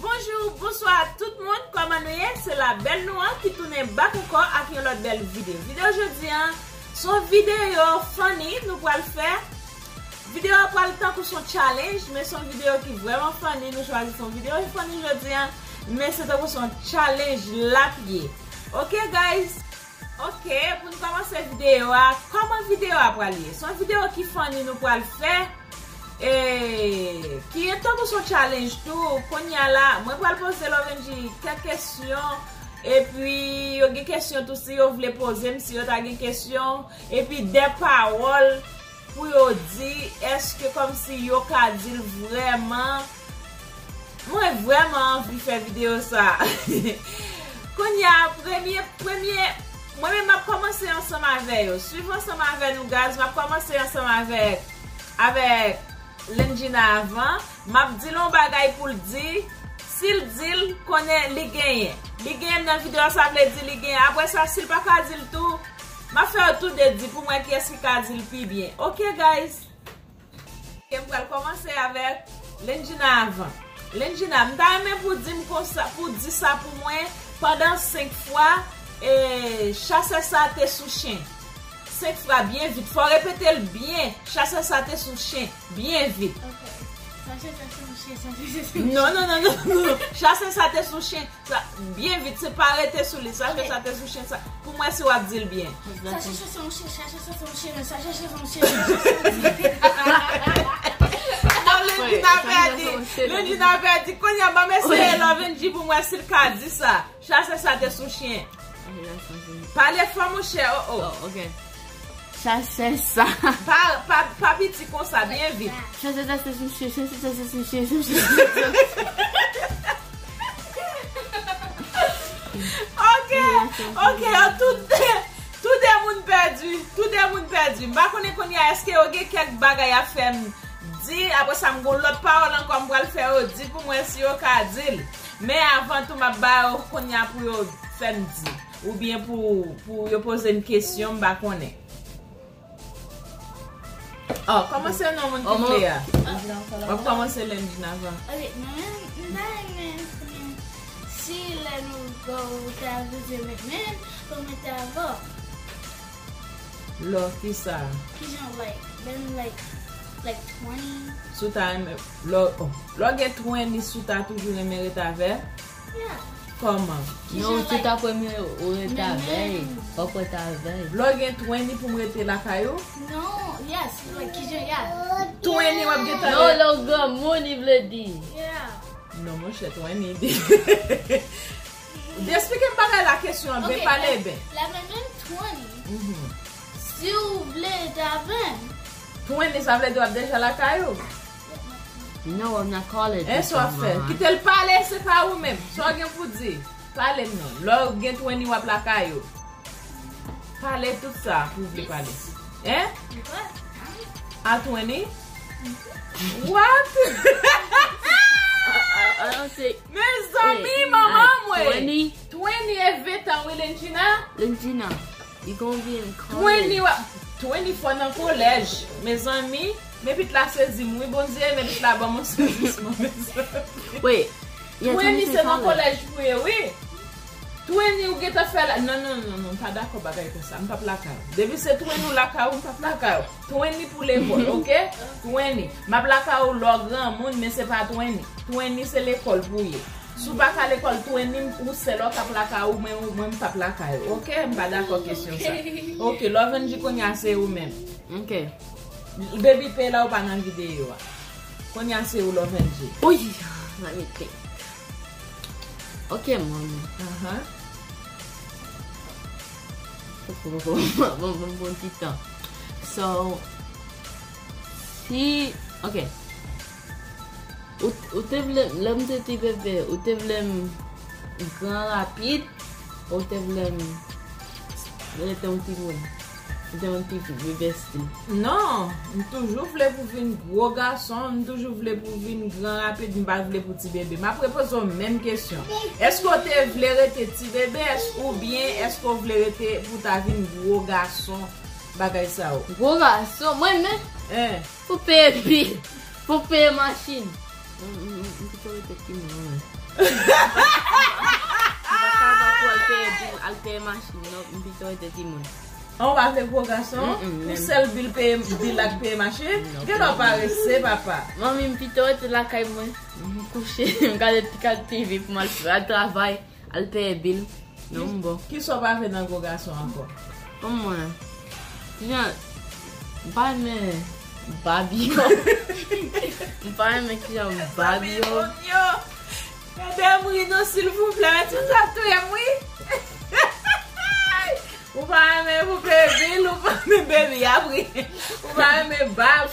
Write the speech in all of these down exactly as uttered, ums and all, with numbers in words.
Bonjou, bonswa tout moun, kòman nou ye? Se la bèl nou an ki tounen bak ankò ak yon lòt bèl videyo. Videyo jodi an, se yon videyo funny nou pral fè. Videyo a pral tankou se yon challenge, men se yon videyo ki vrèman funny. Nou chwazi fè yon videyo funny jodi an, men se tankou se yon challenge l ap ye. Ok, guys? Ok, pou n kòmanse videyo a, kòman videyo a pral ye? Se yon videyo ki funny nou pral fè, e, ki tankou se yon challenge tou. Kounye a la, mwen pral poze Lovenji kèk kesyon, epi yo gen kesyon tou si yo vle poze m, si yo ta gen kesyon, epi de pawòl pou yo di, èske kòmsi yo ka di l vrèman. Mwen vrèman anvi fè videyo sa. Kounye a, premye, premye, mwen menm m ap kòmanse ansanm avè yo. Swiv ansanm avè nou, guys. M ap kòmanse ansanm avèk, avèk Lendjina avan. M ap di l yon bagay pou l di. Si l di l, konnen li genyen. Li genyen nan videyo a, sa vle di li genyen. Apre sa, si l pa ka di l tou, m ap fè yo tou de di pou m wè kiyès ki ka di l pi byen. Ok, guys? E m pral kòmanse avèk Lendjina avan. Lendjina, m ta renmen pou di m konsa, pou di sa pou mwen pandan senk fwa, e, chasè sa te sou chen. Senk fwa, byen vit. Fò w repete l byen. Chasè sa te sou chen. Byen vit. Ok. Chasè sa te sou chen, chasè sa te sou chen. Non, non, non, non, non. Chasè sa te sou chen. Sa, byen vit, se pa rete sou li. Sa, ok, chasè sa te sou chen sa. Pou mwen, si w ap di l byen. Sa chèche se yon chen, sa chèche se yon chen, sa chèche se yon chen, sa chèche se yon chen. Non, Lendjina pèdi. Lendjina pèdi. Kounye a, ban m eseye Lovenji pou mwen si l ka di sa. Chasè sa te sou chen. Pale fò, monchè, oh, oh. Oh, ok. Chasè sa. Pa, pa, pa piti konsa, byen vit. Chasè sa te sou chen, chasè sa te sou chen, chasè sa te sou chen. Ok, ok, yo tout, tou de moun pèdi, tou de moun pèdi. M pa konnen kounye a, èske yo gen kèk bagay y ap fè m di, apre sa m gon lòt pawòl ankò m pral fè yo di pou mwen si yo ka di l. Men avan tou, m ap ba yo kounye a pou yo fè m di. Oubyen pou, pou yo poze m kesyon, m pa konnen. Oh, kòmanse non moun ki vle a. W ap kòmanse Lendjina avan. Ok, mwen menm, m ta renmen konnen si lè nou gwo ou ta vle di men, men, kòman ta avan? Lò kisa? Kijan, like, ben, like, like twenty. Si w ta renmen, lò, oh, lò gen twenty, si w ta toujou renmen ret avè? Yeah. Kòman? Non, si w ta premye ou ret avè l, fòk ou ret avè l. Lò gen twenty pou m rete lakay ou? Non, yes, like, kijan, yeah. Twenty w ap gen tan. Non, lè w granmoun, li vle di. Yeah. Non, monchè, twenty. De eksplike m bagay la, kesyon an, ben pale ben. Lè men menm twenty. Si w vle ret avè m. Twenty, sa vle di w ap deja lakay ou? No, I'm not college. Èske w ap fè? Kite l pale, se pa ou menm. Sa w gen pou di? Pale m non. Lè w gen twenty, w ap lakay ou. Pale tout sa pou w vle pale. Hein? A twenty? What? Mezanmi, manman mwen. Twenty e ven tan wi, Lendjina. Lendjina. Li konbyen? Twenty, wa-, twenty fò nan kolèj. Mezanmi, men pit la sezi m wi, Bondye, men pit la ban m yon sezisman, mezanmi. Wait. Twenty se nan kolèj pou ye wi. Twenty ou gentan fè la. Non, non, non, non, m pa dakò bagay konsa. M p ap lakay ou. Depi se twenty ou lakay ou, m p ap lakay ou. Twenty pou lekòl, ok? Twenty. M ap lakay ou lè w granmoun, men se pa twenty. Twenty se lekòl pou ye. Si w pa ka lekòl, twenty ou sèl ou k ap lakay ou, men ou, mwen m p ap lakay ou. Ok, m pa dakò kesyon sa. Ok, Lovenji kounye a se ou menm. Ok. Baby P la ou pa nan videyo a. Kounye a se ou Lovenji. Uy, let me think. Ok, mwen. Ahan. Bon, bon, bon, bon, bon, bon ti tan. So, si, ok. Ou, ou te vle, lè m te ti bebe, ou te vle m gran rapid, ou te vle m rete yon timoun? Ou te yon ti bebe still? Non, m toujou vle pou vin gwo gason, m toujou vle pou vin gran rapid, m pa vle pou ti bebe. M ap repoze w menm kesyon. Èske w te vle rete ti bebe, èske, oubyen èske w vle rete pou ta vin gwo gason, bagay sa yo? Gwo gason, mwen menm? Hein. Pou peye bil, pou peye machin. M, m, m, m pito Se timoun, wi. M pa ka pa pou al peye bil, al peye machin, non, m pito rete timoun. An, ou pa vle gwo gason? Mm, mm, pou menm. Sèl bil peye, bil ak peye machin? Non, gen lè w parese, papa. Manmi, m pito rete lakay mwen. M kouche, m gade ti kad T V pou m al, al travay, al peye bil. Non, m bon. Kisa w pa vle nan gwo gason ankò? Kòman? Kijan, m pa renmen Barbie yo. M pa renmen kijan Barbie yo. Gade m ri non, silvouplè, men ti sa touye m, wi. Ou pa renmen pou peye bil, ou pa renmen baby, apre. Ou pa renmen bab,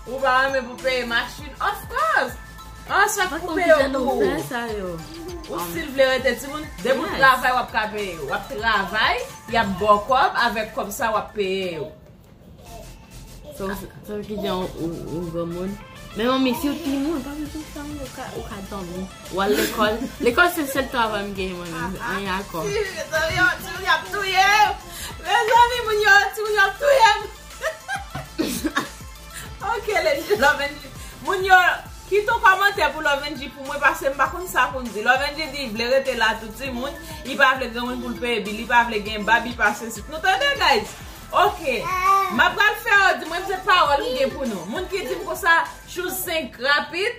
ou pa renmen pou peye machin. Of course! An, sa k pou peye yo pou ou. Ou still vle rete timoun? Depi w travay, w ap ka peye yo. W ap travay, y ap ba w kòb, avèk kòb sa, w ap peye yo. So, so ki jan ou, ou, ou granmoun. Men manmi, si w timoun, pa bezwen fè anyen, ou ka, ou ka dòmi. Ou al lekòl. Lekòl se sèl travay m genyen mwen menm. Anyen ankò. Timoun yo, timoun yo ap touye m. Mezanmi, moun yo, timoun yo ap touye m. Ok, Love and G. Moun yo, kite yon kòmantè pou Love and G pou mwen, paske m pa konn sa pou m di. Love and G di li vle rete la tou timoun, li pa vle granmoun pou l peye bil, li pa vle gen bab, li pa sesi. Nou tande, guys? Ok. M ap pral fè yo di mwen se pawòl m gen pou nou. Moun ki di m konsa, Shoes senk rapid,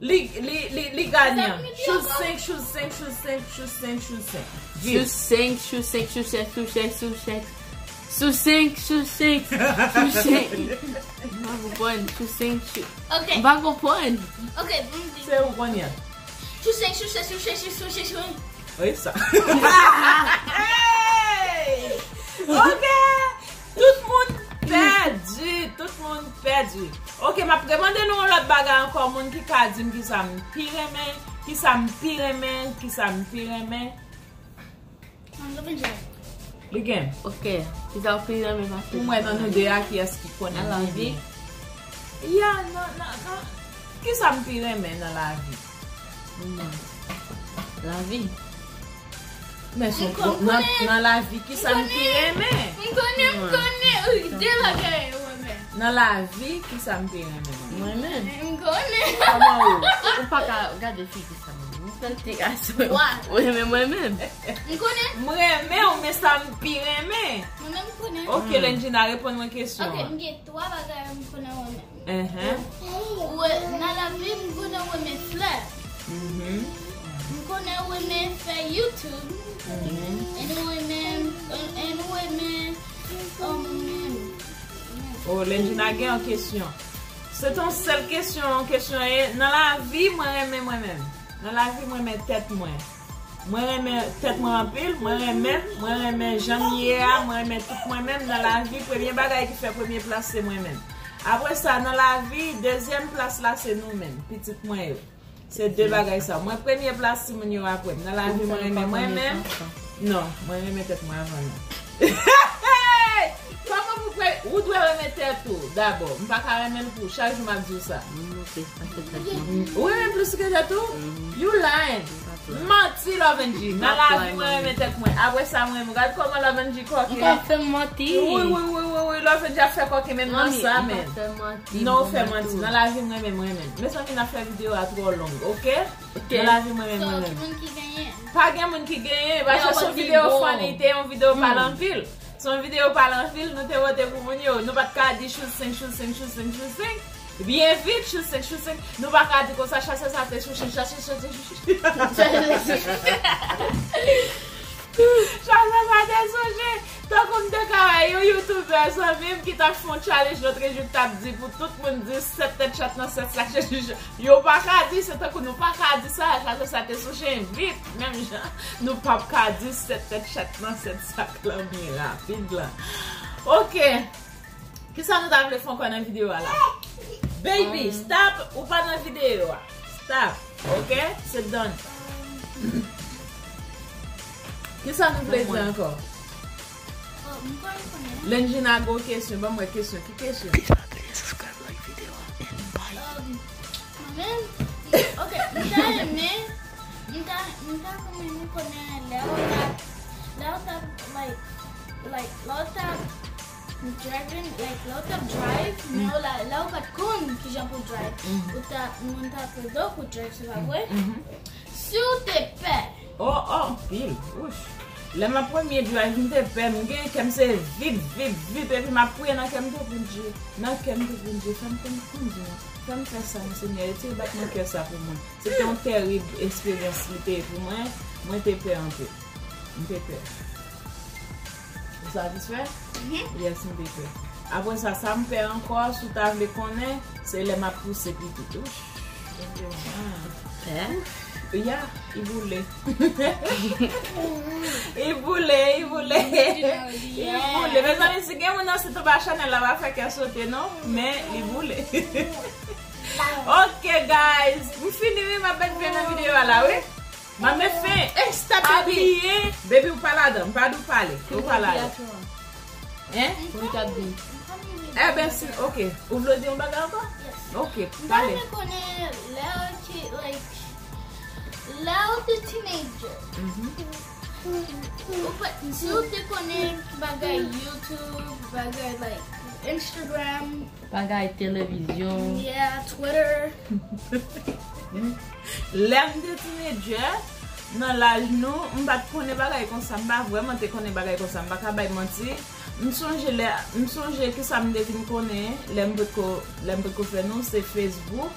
li, li, li, li ganyan. Shoes senk, Shoes senk, Shoes senk, Shoes senk, Shoes senk. Shoes senk, Shoes senk, Shoes senk, Shoes senk, Shoes senk. Shoes senk, Shoes senk, Shoes senk. M pa konprann. Shoes senk, Shoes. Ok. M pa konprann. Ok, m di. Se ou konnen. Shoes senk, Shoes senk, Shoes senk, Shoes senk, Shoes senk. Wi, sa. Hey! Ok. Tout moun pèdi. Tout moun pèdi. Ok, m ap remande nou yon lòt bagay ankò. Moun ki ka di m kisa m pi renmen, kisa m pi renmen, kisa m pi renmen. Li gen. Ok. Kisa w pi renmen pase pou mwen nan nou de a, kiyès ki konnen nan lavi? Ya, nan, nan, nan, kisa m pi renmen nan lavi? Mwen. Lavi. Men se nan, nan lavi, kisa m pi renmen? M konnen, m konnen, wi, de bagay ou renmen. Nan lavi, kisa m pi renmen, manman? Mwen menm. M konnen. Kòman ou? Ou pa ka gade figi sa, manman. M fè l ti gason. Ou renmen mwen menm? M konnen. M renmen w, men sa m pi renmen. Mwen menm, m konnen. Ok, Lendjina, reponn mwen kesyon an. Ok, m gen twa bagay m konnen ou renmen. Nan lavi, m konnen ou renmen flè. M konnen ou renmen fè YouTube. E nou renmen, e nou renmen, um, Oh, Lendjina gen yon kesyon. Se t yon sèl kesyon, yon kesyon e. Nan lavi, mwen renmen mwen menm. Nan lavi, mwen renmen tèt mwen. Mwen renmen tèt mwen anpil, mwen renmen m, mwen renmen jan m ye a, mwen renmen tout mwen menm. Nan lavi, premye bagay ki fè premye plas, se mwen menm. Apre sa, nan lavi, dezyèm plas la, se nou menm, pitit mwen yo. Se de bagay sa. Mwen premye plas, timoun yo apre m. Nan lavi, mwen renmen mwen menm. Non, mwen renmen tèt mwen avan nou. Kòman pou pre-, ou dwe renmen tèt ou dabò. M pa ka renmen l pou ou. Chak jou m ap di w sa. Ou renmen plis ke tèt ou? You lying. Manti, Love and G. Nan lavi, mwen renmen tèt mwen. Apre sa, mwen renmen. Gad kòman Love and G kòken. Ou pa fè m manti. Wi, wi, wi, wi, wi. Love and G ap fè kòken menm nan sa, men. Non, ou fè manti. Nan lavi, mwen renmen mwen menm. Mezanmi, n ap fè videyo a twò long, ok? Nan lavi, mwen renmen mwen menm. So, ki moun ki genyen? Pa gen moun ki genyen. Paske se yon videyo funny, te yon videyo pale anpil. Se yon videyo pale anpil, nou te vote pou moun yo. Nou pa t ka di Shoes senk, Shoes senk, Shoes senk, Shoes senk. Byen vit, Shoes senk, Shoes senk. Nou pa ka di konsa, chasè sa te sou chen, chasè sa te sou chen. Chasè sa te sou chen. Tankou m te ka wè yon youtubè zanmi m ki t ap fè yon challenge lòt jou, ki t ap di pou tout moun di sèt tèt chat nan sèt sa chen. Yo pa ka di, se tankou nou pa ka di sa, chasè sa te sou chen vit, menm jan nou p ap ka di sèt tèt chat nan sèt sa k lan byen rapid la. Ok. Kisa nou ta vle fè ankò nan videyo a la? Baby, stop, ou pa nan videyo a. Stop, ok? Se done. Kisa nou vle di ankò? Lendjina gwo kesyon, ban mwen kesyon. Ki kesyon? Mwen menm, ok, m ta renmen, m ta, m ta renmen konnen lè w t ap, lè w t ap, like, like, lè w t ap, Driving, like, lè w t ap drive, men w la, lè w pa t konn kijan pou w drive. Ou t ap, moun t ap ede w pou w drive, se pa vre? Si w te pè. Oh, oh, anpil. Wouch. Lè m ap premye drive, m te pè, m gen kè m se vip, vip, vip, epi m ap priye nan kè m tou, Bondye. Nan kè m tou, Bondye, fè m konn kondwi. Fè m fè sa, Senyè, retire batman kè sa pou mwen. Se te yon tèrib esperyans li te ye pou mwen. Mwen te pè anpil. M te pè. Ou satisfè? Yes, m te pè. Apre sa, sa m pè ankò, si w ta vle konnen, se lè m ap pouse pitit. Ouch. Pè? Ya, li boule. Li boule, li boule. Li boule. Mezanmi, si gen moun nan sit anba chanèl la, pa fè kè sote, non. Men, li boule. Ok, guys. M fini, wi, m ap met fen nan videyo a la, wi. M ap met fen. Eh, stop, baby. Baby, ou pa ladan. M pa di w pale. Ou pa ladan. Hein? Pou li ka di. Eh ben, si, ok. Ou vle di yon bagay ankò? Ok, pale. M ta renmen konnen lè w te, like, lè w te teenager. Ou pa, si w te konnen bagay YouTube, bagay, like, Instagram. Bagay televizyon. Yeah, Twitter. Lè m te tinedjè, nan laj nou, m pa t konnen bagay konsa, m pa vrèman te konnen bagay konsa, m pa ka bay manti. M sonje lè, m sonje kisa m te vin konnen, lè m potko, lè m potko fè nou, se Facebook.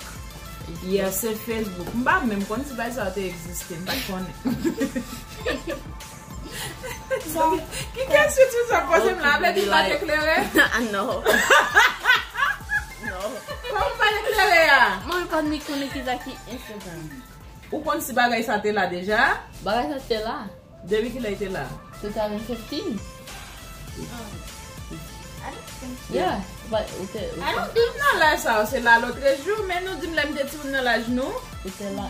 Yeah, se Facebook. M pa menm konn si bagay sa yo te egziste, m pa t konnen. Ki kesyon ti sa poze m la? Vle di m pa t eklere? Ah, non. Non. Kòman m pa t eklere a? Mwen pa t ni konnen ki sa ki Instagram. Ou konn si bagay sa te la deja? Bagay sa te la. Depi kilè li te la? Two thousand fifteen. Yeah, but ou te, ou te. Nan laj sa, se la lòtrejou, men nou di m lè m te timoun nan laj nou. Ou te la.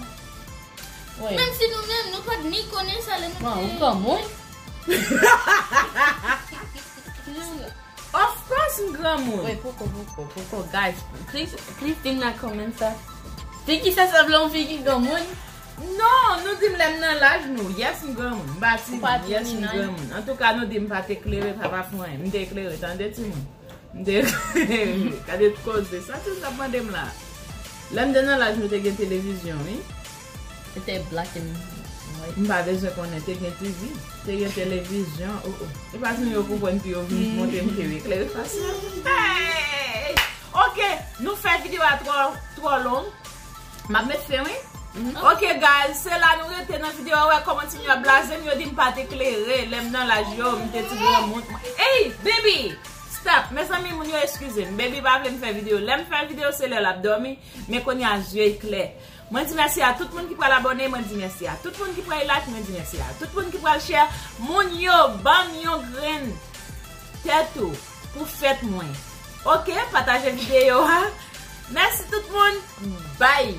Wi. Menm si nou menm, nou pa t ni konnen sa lè nou te. Bon, ou granmoun. Of course, m granmoun. Wait, poko, poko, poko, guys. Please, please do not comment sa. Figi sa sanble yon figi granmoun. Non, nou di m lè m nan laj nou. Yes, m granmoun. M pa timoun. Yes, m granmoun. Antouka, nou di m pa t eklere, sa pa fè anyen. M te eklere, tande timoun. M te eklere. Gade koze. Sa tout sa mande m la. Lè m te nan laj nou te gen televizyon, wi. Te black and white. M pa bezwen konnen, te gen T V, te gen televizyon, oh, oh. E pa ti moun yo konprann pou yo vin montre m ke yo eklere fasil. Hey! Ok, nou fè videyo a twò, twò long. M ap met fen, wi. Ok, guys, se la nou rete nan videyo a, wè kòman ti moun yo ap blaze m, yo di m pa t eklere, lè m nan laj yo, m te ti granmoun. Hey, baby! Stop! Mezanmi, moun yo eskize m. Baby pa vle m fè videyo. Lè m fè videyo, se lè l ap dòmi, men kounye a zye l klè. Mwen di mèsi a tout moun ki pral abòne, mwen di mèsi a tout moun ki pral like, mwen di mèsi a tout moun ki pral share. Moun yo, ban m yon grenn tèt ou pou fèt mwen. Ok, pataje videyo a. Mèsi tout moun. Bye.